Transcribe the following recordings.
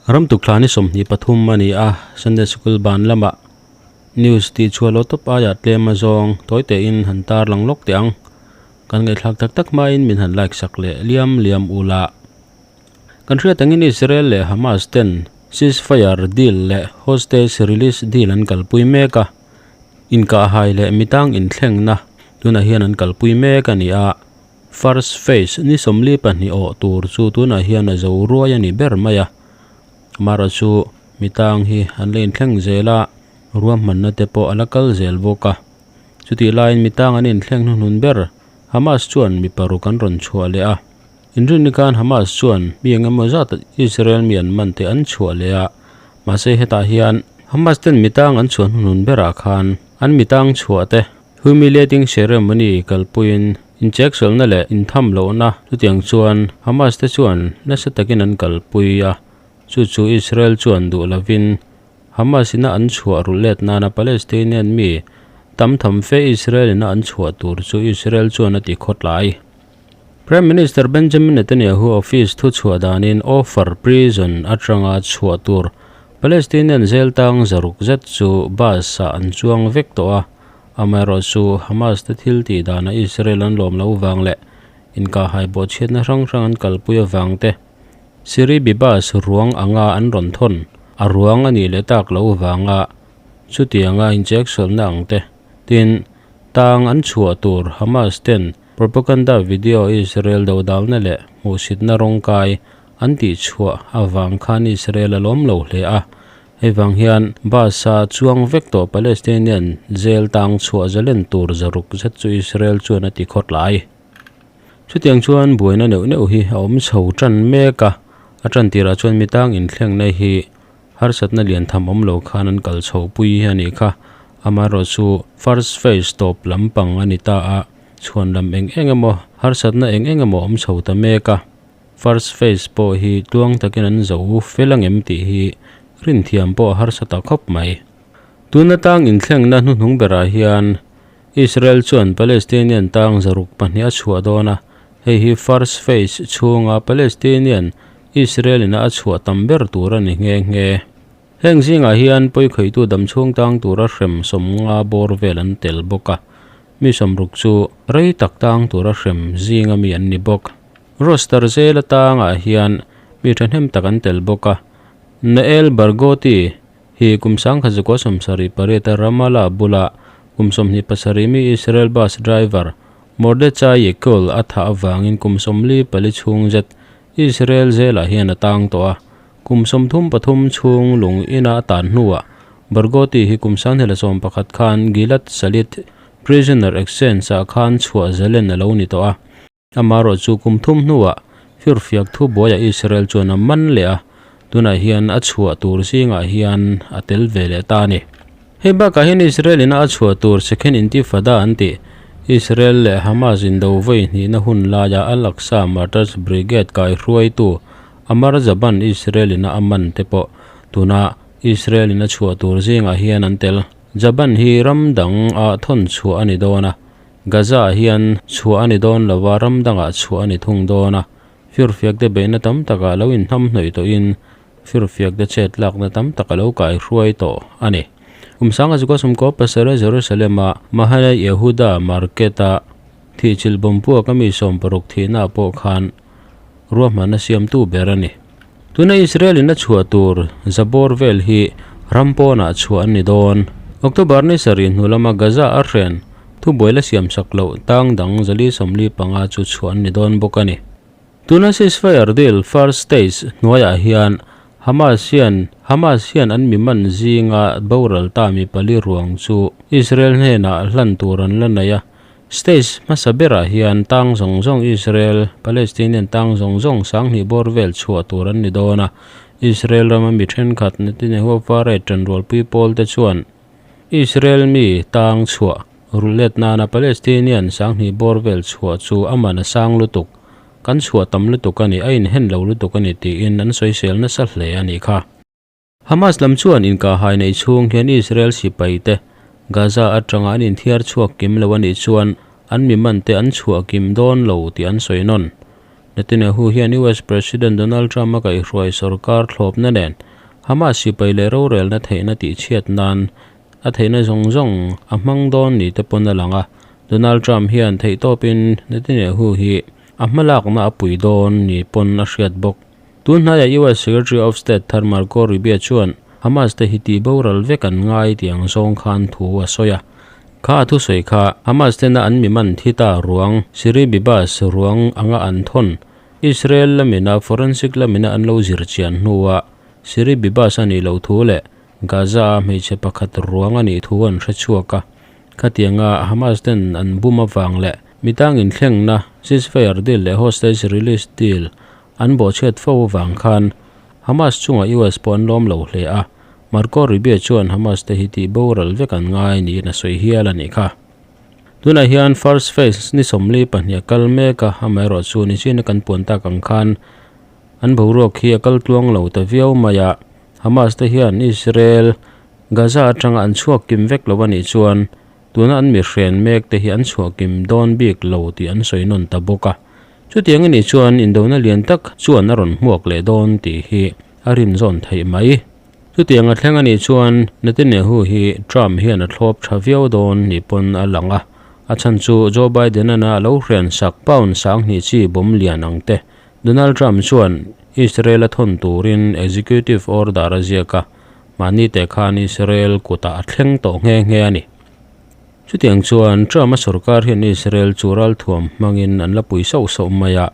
Ram tukthla ni 23 a ni a, Sunday Sikul ban lamah news tih chhuah lo tawp aia tlem a zawng tawi tein han tar lang lawk teh ang. Kan ngaihthlak tak tak hmain min han like sak leh liam liam ula. Kan hriat angin Israel leh Hamas ten ceasefire deal leh hostage release deal an kalpui mek a, inkahhai leh mitang inthlengna tunah hian an kalpui mek a ni a. First phase ni 42 awh tur chu tunah hian a zo ruai a ni ber mai a. Amaherawh chu mitang hi an la inthleng zel a, ruahmanna te pawh a la kal zel bawk a. Chutih laiin mitang an inthleng hnuhnun ber Hamas chuan mi paruk an rawn chhuah leh a. Inrinni khan Hamas chuan mi eng emaw zat Israel mi an man te an chhuah leh a. Mahse hetah hian Hamas ten mitang an chhuah hnuhnun berah khan an mitang chhuah te Humiliating ceremony kalpuiin incheksualna leh intham lohna chutiang chuan Hamas te chuan nasa takin an kalpui a, chu chu Israel chuan duh lovin Hamas ina an chhuah rulh let nana Palestinian mi tam tham fe Israel ina an chhuah tur chu Israel chuan a ti khawtlai. Prime Minister Benjamin Netanyahu office thu chhuah danin Ofer prison atanga chhuah tur Palestinian zel tang zaruk zet chu bus ah an chuang vek tawh a, amaherawh chu Hamas te thil tih danah Israel an lawm lo vang leh inkahhai bawhchhiatna hrang hrang an kalpui avang te Siri Bibas ruang anga an rawn thawn a ruang a nih leh tak lo vanga chutianga incheksualna ang te tin tang an chhuah tur Hamas ten Propaganda video Israel dodalna leh hmuhsitna rawngkai an tih chhuah avang khan Israel a lawm lo hle a. Hei vang hian bus a chuang vek tawh Palestinian jail tang chhuah zalen tur zaruk zet chu Israel chuan a ti khawtlai. Chutiang chuan buaina neuh neuh hi a awm chho tan mek a, a tan tirah chuan mi tang inthlengna hi harsatna lian tham awm lo khan an kal chho pui a nih kha. Amaherawh chu first phase tawp lampang a ni ta a. Chhuan lam eng eng emaw, harsatna eng eng emaw awm chho ta mek a, first phase pawh hi tluang takin an zo fel angem tih hi rinthiam pawh a harsa ta khawp mai. Tun atang inthlengna hnuhnung berah hian Israel chuan Palestinian tang 200 a chhuah dawn a, hei hi first phase chhunga Palestinian Israel ina a chhuah tam ber tur a ni nghe nghe. Heng zingah hian pawikhawihtu damchhung tang tura hrem 50 bawr vel an tel bawk a, mi 60 chu rei tak tang tura hrem zinga mi an ni bawk. Roster zel atangah hian mi thahnem tak an tel bawk a, Nael Barghouti hi kum 1978 a Ramallah bula kum 27 mi Israel bus driver Mordechai Yekul a thah avangin kum 44 chhung zet Israel zelah hian a tang tawh a, kum 33 chhung lung ina a tan hnuah Barghouti hi kum 2011 khan Gilad Shalit prisoner exchange ah khan chhuah zalen a lo ni tawh a. Amaherawh chu kum 3 hnuah firfiak thu buaiah Israel chuan a man leh a, tunah hian a chhuah tur zingah hian a tel ve leh ta a ni. Hei bakah hian Israel ina a chhuah tur Second Intifada an tih Israel leh Hamas indo vawi hnihna hun laia Al-Aqsa Martyrs Brigade kaihruaitu Amar Jaban Israel ina a man te pawh tuna Israel ina chhuah tur zingah hian an tel. Jaban hi ram dang ah thawn chhuah a ni dawn a, Gaza ah hian chhuah a ni dawn lo a, ram dangah chhuah a ni thung dawn a. Firfiak te beihna tam takah lo inhnam hnawih tawhin firfiak te chet lakna tam tak a lo kaihruai tawh a ni. Kum 1997 Jerusalem a Mahane Yehuda market a thihchilh bawmpuak a mi 60 thihna ah pawh khan ruahmanna siamtu ber a ni. Tuna Israel in a chhuah tur zabawr vel hi ram pawnah chhuah an ni dawn. October ni sarih hnu lama Gaza a hren thubuai la siam sak loh tang dang 145 chu chhuah an ni dawn bawk a ni. Tuna ceasefire deal first stage hnuaiah hian Hamas hian Hamas hian an mi man zinga boral ta mi pali ruang chu Israel hnenah hlan tur an la nei a. Stage hmasa berah hian tang zawng zawng Israel, Palestinian tang zawng zawng 2000 bawr vel chhuah tur an ni dawn a. Israel rama mi thenkhat Netanyahu fare tanrualpui pawl te chuan Israel mi tang chhuah rulh let nana Palestinian 2000 bawr vel chhuah chu a man a sang lutuk, kan chhuah tam lutuk a ni, a inhen lo lutuk a ni tiin an sawisel nasa hle a nih kha. Hamas lam chuan inkahhai nei chhung hian Israel sipai te Gaza atanga an inthiar chhuak kim lo a nih chuan an mi man te an chhuah kim dawn lo tih an sawi nawn. Netanyahu hian US President Donald Trump a kaihhruai sorkar thlawpna nen Hamas sipai leh rorelna theihna tihchhiat nan a theihna zawng zawng a hmang dawn ni te pawn a lang a. Donald Trump hian theihtawpin Netanyahu hi a hmalakna a pui dawn ni pawn a hriat bawk. Tun hnaiah US Secretary of State thar Marco Rubio chuan Hamas te hi tih boral vek an ngai tih ang zawng khan thu a sawi a. Kha a thusawi kha Hamas tena an mi man thi ta ruang Shiri Bibas ruang anga an thawn Israel lamina forensic lamina an lo zir chian hnua Shiri Bibas a nih loh thu leh Gaza-a hmeichhe pakhat ruang a nih thu an hre chhuak a. Khatianga Hamas ten an bum avang leh mitang inthlengna ceasefire deal leh hostage release deal An bawhchhiat fo avang khan Hamas chungah US pawh an lawm lo hle a, Marco Rubio chuan Hamas te hi tih boral vek an ngai niin a sawi hial a nih kha. Tunah hian first phase ni 42 a kal mek a, amaherawhchu nichina kan puan tak ang khan an boruak hi a kal tluang lo ta viau mai a, Hamas te hian Israel Gaza atanga an chhuak kim vek lo a nih chuan tuna an mihren mek te hi an chhuah kim dawn bik lo tih an sawi nawn ta bawk a. Chutiang a nih chuan indona lian tak chuan a rawn hmuak leh dawn tih hi a rinzawn theih mai. Chutiang a thleng a nih chuan Netanyahu hi Trump hian a thlawp tha viau dawn ni pawn a lang a, a chhan chu Joe Biden-ana a lo hrian sak pound 2000 chi bawm lian ang te Donald Trump chuan Israel a thawn turin executive order a ziak a, mahni teh khan Israel kutah a thleng tawh nghe nghe a ni. Chutiang chuan Trump-a sorkar hian Israel chu ralthuam hmangin an la pui sauh sauh mai a,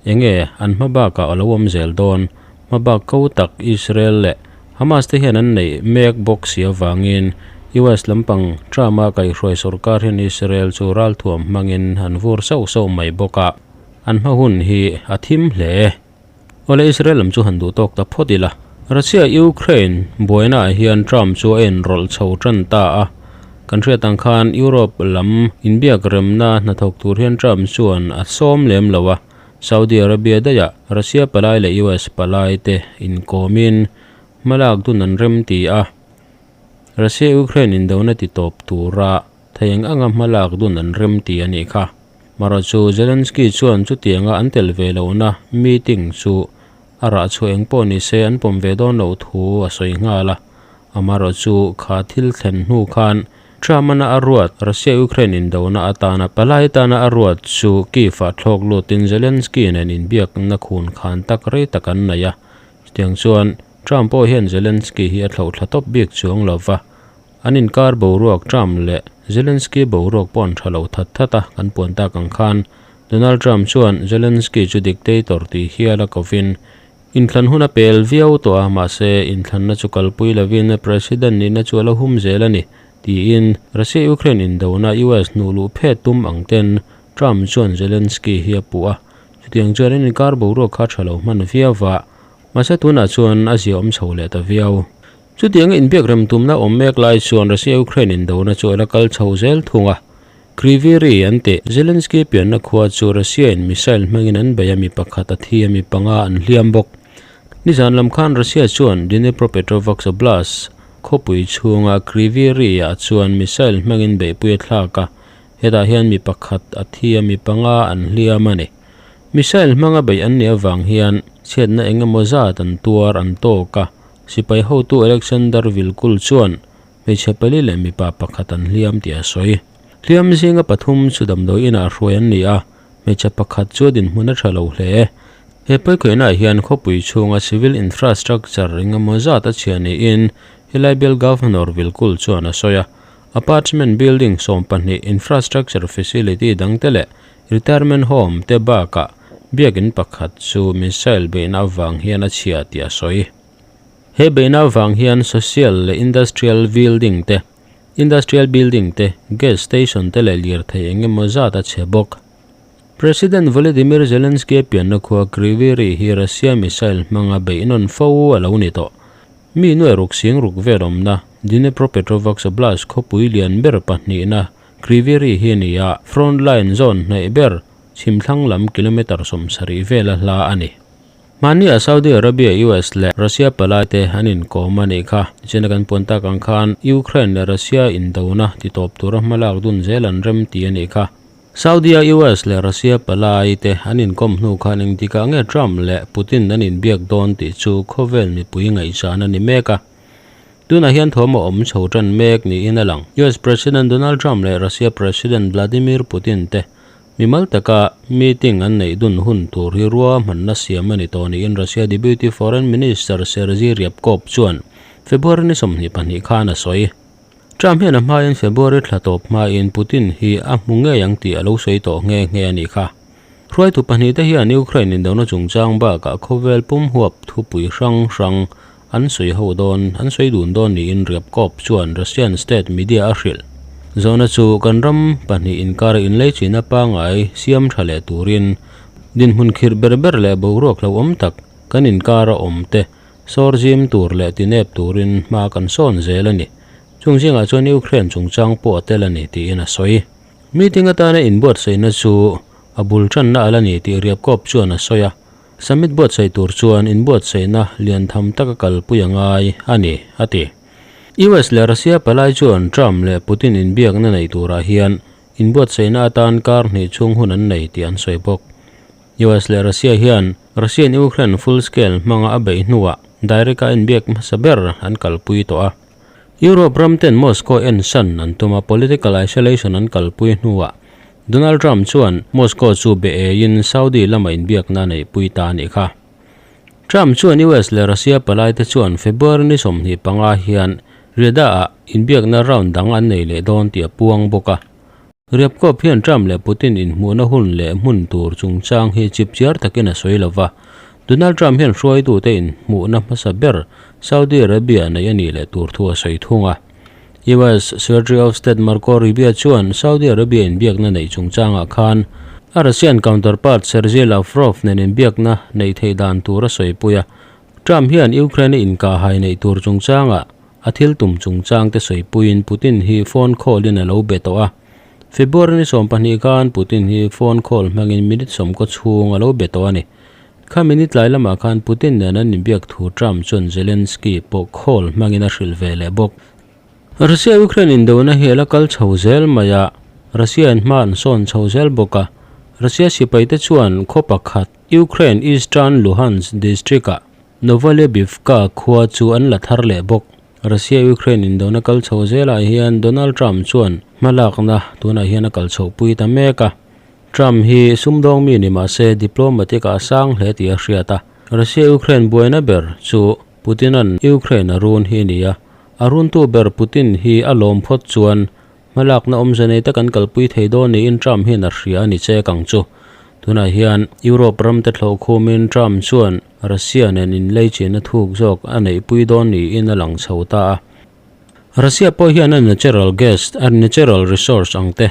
enge an hma bakah a lo awm zel dawn? Hma bak ko tak Israel leh Hamas te hian an neih mek bawk si avangin US lampang Trump-a kaihhruai sorkar hian Israel chu ralthuam hmangin an vur sauh sauh mai bawk a, an hma hun hi a thim hle. Awle Israel lam chu han duh tawk ta phawt ila. Russia Ukraine buaina ah hian Trump chu a inrawlh chho tan ta a. Kan hriat ang khan Europe lam inbiak remna hnathawk tur hian Trump chuan a sawm lem lo a. Saudi Arabia daihah Russia palai leh US palai te inkawmin hmalak dun an rem ti a. Russia Ukraine indona ti tawp tura thei eng anga hmalak dun an rem ti a nih kha. Mara chu Zelensky chuan chutianga an tel ve lohna meeting chu a rah chhuah eng pawh ni se an pawm ve dawn loh thu a sawi nghal a. Amarawh chu kha thil thlen hnu khan Trump-ana a ruat Russia-Ukraine indona atana palai tana a ruat chu Kyiv-ah thlawk lutin Zelensky nen inbiakna khun khan tak rei tak an nei a. Chutiang chuan Trump pawh hian Zelensky hi a thlauh thla tawp bik chuang lo va. An inkar boruak Trump leh Zelensky boruak pawh an tha lo that that a, kan puan tak ang khan Donald Trump chuan Zelensky chu dictator tih hial a kovin inthlan hun a pel viau tawh a, mahse inthlanna chu kalpui lovin President nihna chu a la hum zel a ni tiin Russia-Ukraine indona US hnuh luh phet tum ang ten Trump chuan Zelensky hi a puh a, chutiang chuan an inkar boruak kha tha lo hman viau va, mahse tunah chuan a ziaawm chho leh ta viau. Chutianga inbiak rem tumna awm mek lai chuan Russia-Ukraine indona chu a la kal chho zel thung a. Kryvyi Rih an tih Zelensky pianna khua chu Russia-in missile hmangin an bei a, mi pakhat a thi a, mi panga an hliam bawk. Nizan lam khan Russia chuan Dnipropetrovsk Oblast khawpui chhunga Kryvyi Rih-ah chuan missile hmangin beihpui a thlak a, hetah hian mi pakhat a thi a, mi panga an hliam a ni. Missile hmanga beih an nih avang hian chhiatna eng emaw zat an tuar an tawk a. Sipai hotu Alexander Vilkul chuan hmeichhe pali leh mipa pakhat an hliam tih a sawi. Hliam zinga pathum chu damdawi inah hruai an ni a, hmeichhe pakhat chu a dinhmun a tha lo hle. He pawikhawihnaah hian khawpui chhunga civil infrastructure engemaw zat a chhia niin helai bial Governor Vilkul chuan a sawi a. Apartment building 12, infrastructure facility dangte leh retirement home te bakah biakin pakhat chu missile beihna avang hian a chhia tih a sawi. He beihna avang hian social leh industrial building te, industrial building te, gas station te leh lirthei eng emaw zat a chhe bawk. President Volodymyr Zelensky-a pianna khua Kryvyi Rih hi Russia missile hmanga beih nawn fo a lo ni tawh. Mi nuai ruk sing ruk vel awmna Dnipropetrovsk Oblast khawpui lian ber pahnihna Kryvyi Rih hi a ni a, front line zone hnaih ber chhimthlang lam kilometre 70 vela hla a ni. Hmania Saudi Arabia, US leh Russia palai te an inkawm a nih kha. Nichina kan puan tak ang khan Ukraine leh Russia indona titawp tura hmalak dun zel an rem ti a nih kha. Saudi-a US leh Russia palai te an inkawm hnu khan engtikah nge Trump leh Putin an inbiak dawn tih chu khawvel mipui ngaihzan a ni mek a. Tunah hian thawm a awm chho tan mek niin a lang. US President Donald Trump leh Russia President Vladimir Putin te mimal taka meeting an neih dun hun tur hi ruahmanna siam a ni tawh niin Russia Deputy Foreign Minister Sergei Ryabkov chuan February ni 22 khan a sawi. Trump hian a hmain February thla tawp hmain Putin hi a hmu ngei ang tih a lo sawi tawh nghe nghe a nih kha. Hruaitu pahnihte hian Ukraine indona chungchang bakah khawvel pum huap thupui hrang hrang an sawi ho dawn, an sawi dun dawn niin Ryabkov chuan Russian state media a hrilh. Zawhna chu kan ram pahnih inkara inleichina pangngai siam tha leh turin dinhmun khirh ber ber leh boruak hlauhawm tak kan inkara awm te Sawr zim tur leh tinep turin hma kan sawn zel a ni. Chung zingah chuan Ukraine chungchang pawh a tel a ni tiin a sawi. Meeting atana inbuatsaihna chu a bul tanna a la ni tih Ryabkov chuan a sawi a. Summit buatsaih tur chuan inbuatsaihna lian tham taka kalpui a ngai a ni, a ti. US leh Russia palai chuan Trump leh Putin inbiakna neih turah hian inbuatsaihna atan kar hnih chhung hun an nei tih an sawi bawk. US leh Russia hian Russian Ukraine full scale hmanga a beih hnuah direct a inbiak hmasa ber an kalpui tawh a. Europe ram ten Moscow en san an tum a, political isolation an kalpui hnuah Donald Trump chuan Moscow chu be eiin Saudi lama inbiakna a neihpui ta a nih kha. Trump chuan US leh Russia palai te chuan February ni 25 hian Riyadh-ah inbiakna round dang an nei leh dawn tih a puang bawk a. Ryabkov hian Trump leh Putin inhmuhna hun leh hmun tur chungchang hi chipchiar takin a sawi lova. Donald Trump hian hruaitute inhmuhna hmasa ber Saudi Arabia neih a nih leh tur thu a sawi thung a. US Secretary of State Marco Rubio chuan Saudi Arabia inbiakna neih chungchangah khan a Russian counterpart Sergei Lavrov nen inbiakna neih theih dan tur a sawipui a. Trump hian Ukraine-a inkahhai neih tur chungchangah A thil tum chungchang te sawipuiin Putin hi phone call in a lo be tawh a. February ni 12 khan Putin hi phone call hmangin minute sawmkaw chhung a lo be tawh a ni. Kha minute tlai lamah khan Putin nen an inbiak thu Trump chuan Zelensky pawh call hmangin a hrilh ve leh bawk. Russia-Ukraine indona hi a la kal chho zel mai a, Russia in hma an sawn chho zel bawk a. Russia sipaite chuan khaw pakhat Ukraine Eastern Luhansk district-ah Novolebivka khua chu an la thar leh bawk. Russia-Ukraine indona kal chho zelah hian Donald Trump chuan hmalakna tunah hian a kal chhohpui ta mek a. Trump hi sumdawng mi ni mah se diplomatic ah a sang hle tih a hriat a. Russia-Ukraine buaina ber chu Putin-a'n Ukraine a run hi a ni a. A runtu ber Putin hi a lawm phawt chuan Hmalakna awmze nei tak an kalpui thei dawn niin Trump hian a hria a ni chek ang chu. Tunah hian Europe ramte thlawh khumin Trump chuan Russia nen inleichina thuk zawk a neihpui dawn niin a lang chho ta a. Russia pawh hian a natural gas, a natural resource ang te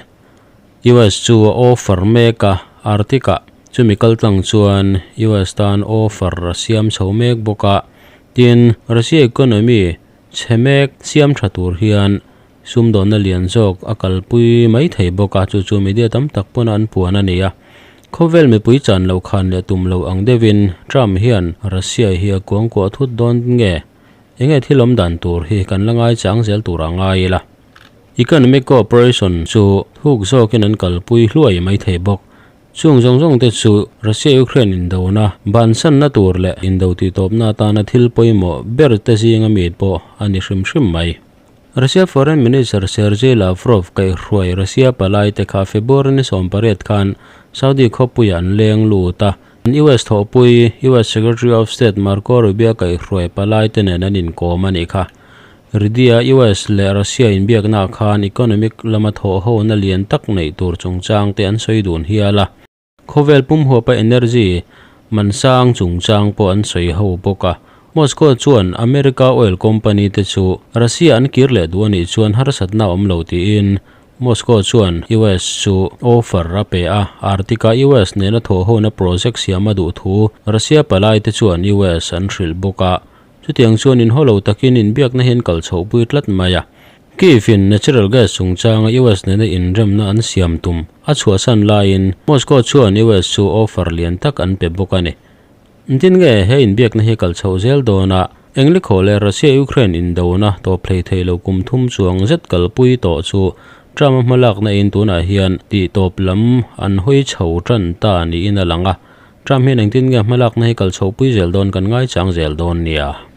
US chu a offer mek a, Arctic-ah chumi kaltlang chuan US tan offer a siam chho mek bawk a. Tin, Russia economy chhe mek siam tha tur hian Sumdawnna lian zawk a kalpui mai thei bawk a, chu chu media tam tak pawn an puan a ni a. Khawvel mipui chan lo khan leh tum lo ang deuhin Trump hian Russia hi a kuangkuah thut dawn nge? Enge thil awm dan tur hi kan la ngaichang zel tur a ngai ila. Economic cooperation chu thuk zawkin an kalpui hluai mai thei bawk. Chung zawng zawng te chu Russia-Ukraine indona bansanna tur leh indo tihtawpna atana thil pawimawh ber te zinga mi pawh a ni hrim hrim mai. Russia Foreign Minister Sergei Lavrov kaihhruai Russia palai te kha February ni 18 khan Saudi khawpuiah an leng lut a, US thawhpui US Secretary of State Marco Rubio kaihhruai palai te nen an inkawm a nih kha. Riyadh-a US leh Russia inbiaknaah khan economic lama thawhhona lian tak neih tur chungchang te an sawi dun hial a. Khawvel pum huapa energy man sang chungchang pawh an sawi ho bawk a. Moscow chuan America oil company te chu Russia an kir leh duh a nih chuan harsatna a awm lo tiin Moscow chuan US chu offer a pe a. Arctic-a US nena thawhhona project siam a duh thu Russia palai te chuan US an hrilh bawk a. Chutiang chuan inhaw lo takin inbiakna hi an kal chhohpui tlat mai a. Kyiv-in natural gas chungchanga US nena inremna an siam tum a chhuahsan laiin Moscow chuan US chu offer lian tak an pe bawk a ni. Engtin nge he inbiakna hi kal chhoh zel dawn a, Englikhaw leh Russia-Ukraine indona tawp hlei thei lo kum thum chuang zet kalpui tawh chu Trump-a hmalakna in tunah hian tih tawp lam an hawi chho tan ta niin a lang a. Trump hian engtin nge hmalakna hi kal chhohpui zel dawn kan ngaichang zel dawn nia.